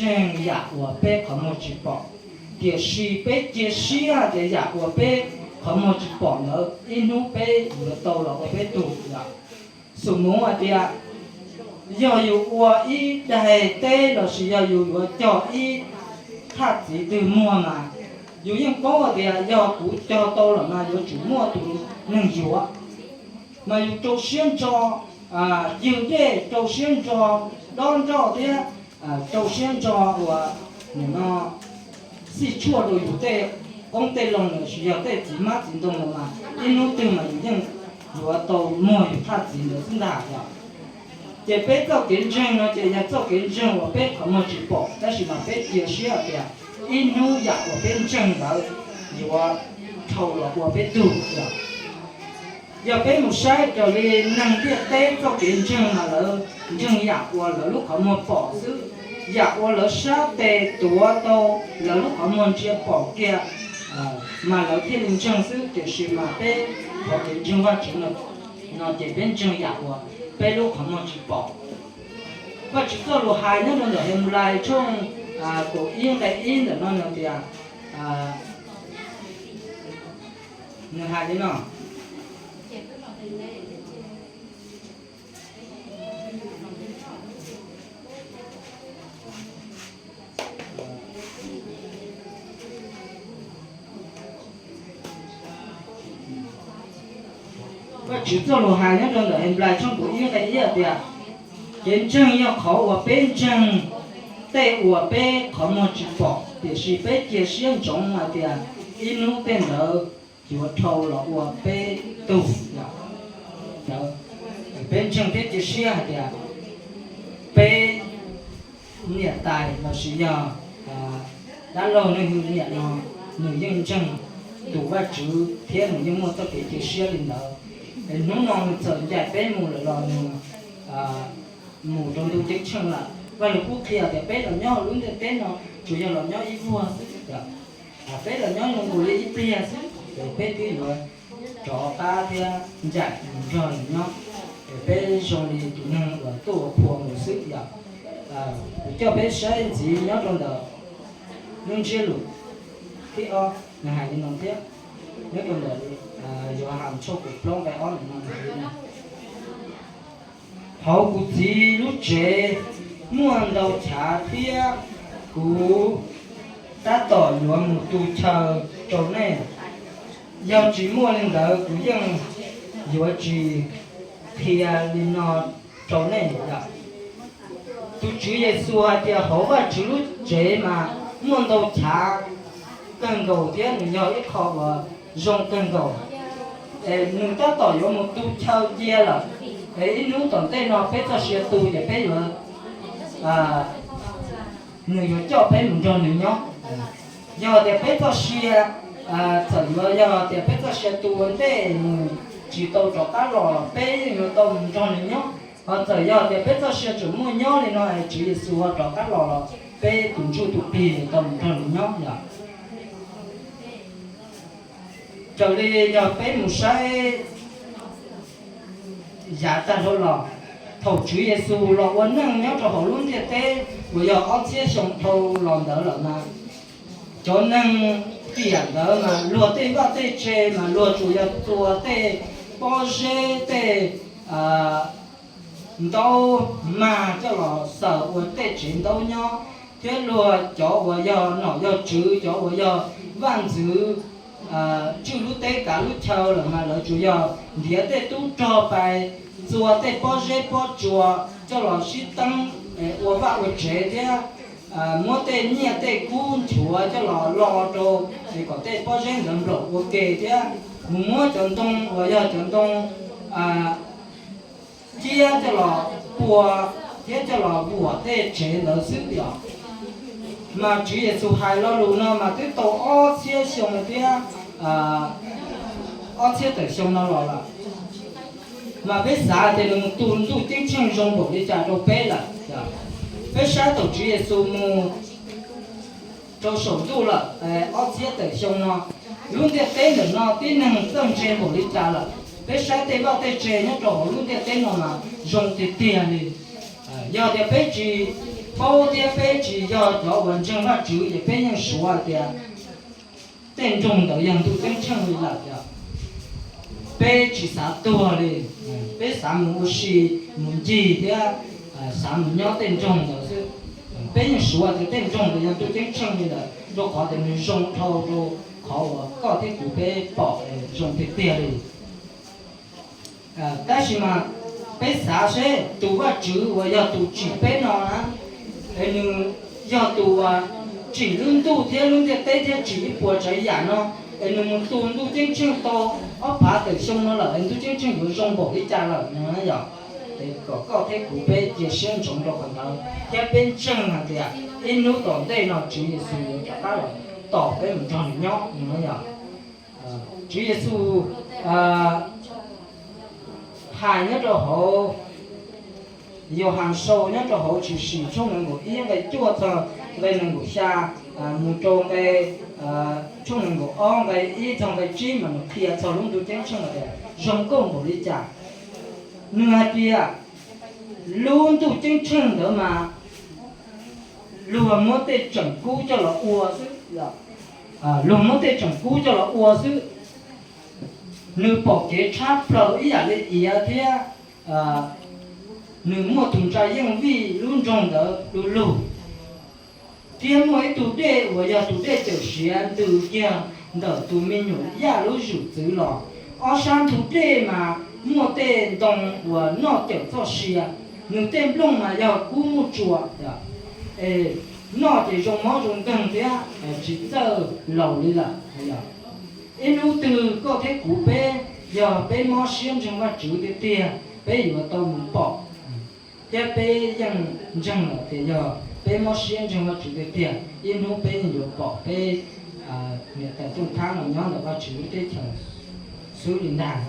ntseeg yam uas peb qhov muag tsis pom, tiam sis peb cia siab tias yam uas peb qhov muag tsis pom ntawd ib hnub peb yuav tau los ua peb tug yom. Xum mus hais tias yog yus ua ib daim teb lossis yog yus yuav cog ib thaj txiv twg muag mas yus yeej paub hais tias yog kuv cog tau lawm mas yuav tsum muaj tus neeg yuav. Mas yus rau siab ntso ywg dej, rau siab ntso dob nroj thiab rau siab ntso uas nim no xij tshuaj rau yus tej qoob tej loo lossis yog tej txiv hmab txiv ntoo los mas ib hnub twg mas yus yeej yuav tau muag yus thaj txiv ntawd xwb ntag yom. Ces peb txoj kev ntseeg no ces yog txoj kev ntseeg uas peb qhov muag tsis pom tab sis mas peb cia siab hais tias ib hnub yam uas peb ntseeg ntawd yuav dhau los ua peb tug yom. Yog peb mus saib raws li neeg ntiaj teb txoj kev ntseeg mas lawv ntseeg yam uas lawv lub qhov muag pom xwb, yam uas lawv sab tes tuav tau lawv lub qhov muag ntsia pom kiag mas lawv thiaj li ntseeg xwb. Tiam sis mas peb qhov kev ntseeg Vajtswv no ces peb ntseeg yam uas peb lub qhov muag tsis pom. Vajtswv txoj lus hais nyob rau ntawm Henplais tshooj kaum ib nqe ib ntawm no nws tias, nws hais li no: Vajtswv txoj lus hais nyob rau ntawm Henplais tshooj kaum ib nqe ib tias, kev ntseeg yog qhov uas peb ntseeg tej uas peb qhov muag tsis pom, tiam sis peb cia siab ntsoov hais tias ib hnub tej ntawd yuav dhau los ua peb tug. Peb ntseeg thiab cia siab hais tias peb niam tais lossis yog dab laug neeg hu niam no, nws yeej ntseeg tus Vajtswv thiab nws yeej muaj txoj kev cia siab li ntawd. Es hnub no nws txawm ncaim peb mus lawm los nws mus rau ntuj ceeb tsheej lawm. Vaj Lug Kub qhia tias peb los nyob hauv lub ntiaj teb no tsuas yog los nyob ib vuag xwb, peb los nyob zoo nkaus li ib pliag xwb es peb twb yuav rov qab thiab ncaim mus nrog nws nyob. Es peb zoo li tus neeg uas tuaj ua qhua mus xwb yom. Kuv coj peb saib ntxiv nyob rau ntawm lub ntsiab lus thib ob nws hais li no thiab, nyob rau ntawm Yauhas tshooj kaum plaub nqe ob no, hauv kuv Txiv lub tsev muaj ntau chav thiab, kuv tab tom yuav mus tu chaw rau nej. Yog tsis muaj li ntawd kuv yeej yuav tsis qhia li no rau nej lawm. Tus Tswv Yexus hais tias hauv Vajtswv lub tsev mas muaj ntau chav kawg nkaus thiab nws yog ib qho uas zoo kawg nkaus. Es nws tab tom yuav mus tu chaw cia lawm, es ib hnub tom ntej no peb txoj sia tu ces peb yuav, nws yuav coj peb mus nrog nws nyob. Yog tias peb txoj sia, txawm yuav yog tias peb txoj sia tu ua ntej nws tsis tau rov qab los los peb yeej yuav tau mus nrog nws nyob. Ho txawm yog tias peb txoj sia tseem muaj nyob li no es Tswv Yexus ho rov qab los los peb tus ntsuj tus plig yuav tau mus nrog nws nyob yom. Raws li yog peb mus saib yav tag dhau los, thaum Tswv Yexus los ua neej nyob rau hauv lub ntiaj teb uas yog ob txhiab xyoo dhau los ntawd lawm mas, cov neeg tiam ntawd mas luag tej vaj tej tse mas luag tsuas yog txua tej pob zeb tej ntaub mag coj los xaws ua tej tsev ntaub nyob, thiab luag cov uas yog nom yog tswv, cov uas yog vaj ntxwv tswj lub teb kav lub chaw lawm mas lawv tsuas yog ntiav tej tub rog pais txua tej pob zeb pob tsuas coj los sib teeb ua vaj ua tsev thiab muab tej nyiaj tej kub nchuav coj los lo rau es kom tej pob zeb ntawd nplaum ua ke thiab mus muab cov ntoo uas yog cov ntoo ciab coj los pua thiab coj los vuam tej tsev ntawd xwb yom. Mas Tswv Yexus hais lo lus no mas twb tau ob txhiab xyoo thiab ob txhiab tawm xyoo no los lawm. Mas peb xav tias nws mus tu ntuj ceeb tsheej zoo npaum li cas rau peb lawm. Peb saib thaum Tswv Yexus mus rau saum ntuj lawm ob txhiab tawm xyoo no, lub ntiaj teb ntawm no tib neeg txawj ntse npaum li cas lawm. Peb saib tej vaj tej tse nyob rau hauv lub ntiaj teb no mas zoo tiag tiag li. Yog tias peb tsis paub thiab peb tsis yog cov uas ntseeg Vajtswv ces peb yeej suav tias tej nroog ntawd yog ntuj ceeb tsheej li lawm os. Peb tsis xav tuag li, peb xav mus ua si, mus ncig thiab xav mus nyob tej nroog ntawd xwb. Peb yeej suav tias tej nroog ntawd yog ntuj ceeb tsheej li lawm, rau qhov tias nws zoo dhau rau qhov uas koj thiab kuv peb pom zoo tiag tiag li. Tab sis mas peb xav seb tus Vajtswv uas yog tus tsim peb no na, es nws yog tus uas tsim lub ntuj thiab lub ntiaj teb thiab tsim ib puas tsav yam no, es nws mus tu ntuj ceeb tsheej tau ob phav tawm xyoo no lawm es ntuj ceeb tsheej yuav zoo npaum li cas lawm no yog? Es kom koj thiab kuv peb cia siab ntsoov rau qhov ntawd thiab peb ntseeg hais tias ib hnub tom ntej no Tswv Yexus yuav rov qab los tom peb mus nrog nws nyob no yog. Tswv Yexus hais nyob rau hauv Yauhas sau nyob rau hauv Tshwm Sim tshooj nees nkaum ib nqe cuaj txog nqe nees nkaum xya, mus rau nqe tshooj nees nkaum ob nqe ib txog nqe tsib mas nws qhia txog lub ntuj ceeb tsheej tias zoo nkauj npaum li cas. Nws hais tias lub ntuj ceeb tsheej ntawd mas luag muab tej tseem kub coj los ua xwb, luag muab tej tseem kub coj los ua xwb. Nws pom kev tshab plaws ib yam li iav thiab nws muaj tus ntsa yeej vij lub nroog ntawd du lug, thiab muaj ib tug dej uas yog tus dej cawm siav ntws kiag ntawm tus me nyuam Yaj lub zwm txwv los. Ob sab ntug dej mas muaj tej ntoo uas noj cawm txoj sia, nws tej nplooj mas yog kub muaj tsua, noj ces zoo mob zoo nkeeg thiab tsis txawj laus li lawm. Ib hnub twg koj thiab kuv peb, yog peb mob siab ntseeg Vajtswv tiag tiag, peb yuav tau mus pom. Thiab peb yeej ntseeg lawm tias yog peb mob siab ntseeg Vajtswv tiag tiag, ib hnub peb yeej yuav pom peb niam tais Tooj Thab no nyob ntawm Vajtswv lub teb chaws xwb li ntag.